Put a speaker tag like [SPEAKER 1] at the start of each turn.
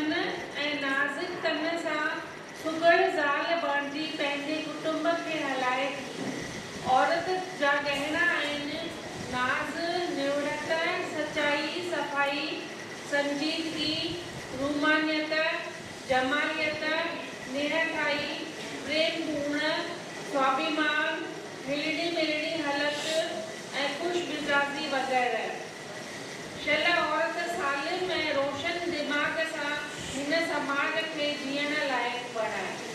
[SPEAKER 1] من ۽ نازڪ تن سان سگهڙ زال بڻجي پنهنجي ڪٽنب کي هلائي ٿي. عورت جا ڳهڻا آهن، ناز، نوڙت، سچائي، صفائي، سنجيدگي، رومانيت، جماليت، نهٺائي، پريم گڻ، سواڀيمان، هلڻي ملڻي هلت ۽ خوش مزاجي وغيره. شل عورت سالم ۽ روشن دماغ سان هن سماج کي جيئڻ لائق بڻائي.